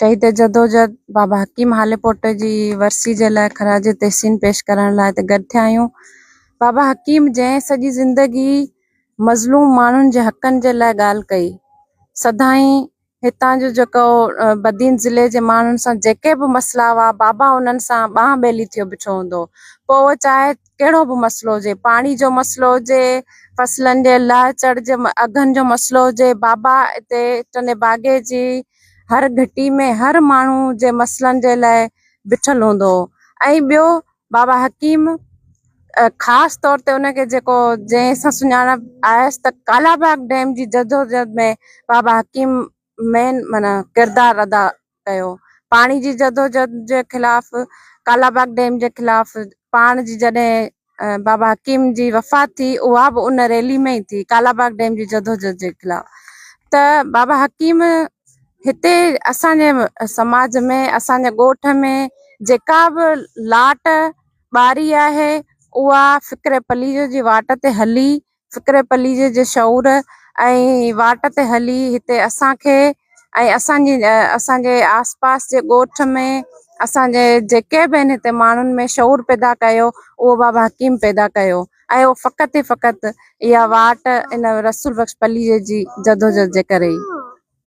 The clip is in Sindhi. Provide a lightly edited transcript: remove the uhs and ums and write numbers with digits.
شهيد جدوجھد بابا حڪيم هاليپوٽي جي ورسي جي لاء خراج تحسين پيش ڪرڻ لاء هتي گڏ ٿيا آهيون. بابا حڪيم جنهن سڄي زندگي مظلوم ماڻهن جي حقن جي لاء ڳالهه ڪئي، سدائين هتان جو جيڪو بدين ضلعي جي ماڻهن سان جيڪي به مسئلا هئا بابا انهن سان ٻانهن ٻيلي ٿيو بيٺو هوندو هو پوء اهو چاهي ڪهڙو به مسئلو هجي پاڻي جو مسئلو هجي فصلن جي لهه چڙهه جي اگهن جو مسئلو هجي بابا هتي ٽنڊي باگي جي هر گهٽي ۾ هر ماڻهو جي مسئلن جي لاء بيٺل هوندو هو ۽ ٻيو بابا حڪيم خاص طور تي ان کي جيڪو جنهن سان سڃاڻپ آيس ته ڪالا باغ ڊيم جي جدوجھد ۾ بابا حڪيم مين معنيٰ ڪردار ادا ڪيو پاڻي جي جدوجھد جي خلاف ڪالا باغ ڊيم جي خلاف پاڻ جي جڏهن بابا حڪيم جي وفات ٿي اها به ان ريلي ۾ ئي ٿي ڪالا باغ ڊيم جي جدوجھد جي خلاف ته بابا حڪيم هتي اسان جي سماج ۾ اسان جي ڳوٺ ۾ جيڪا به لاٽ ٻاري آهي اها فڪر پليجو جي واٽ تي هلي فڪر پليجي جي شعور ۽ واٽ تي هلي هتي اسان کي ۽ اسان جي اسان جي آس پاس جي ڳوٺ ۾ اسان جي جيڪي به آهن هتي ماڻهن ۾ شعور پيدا ڪيو اهو بابا حڪيم پيدا ڪيو ۽ اهو فقط ئي فقط اها واٽ ان رسول بخش پليجي جي جدوجھد جي ڪري ئي.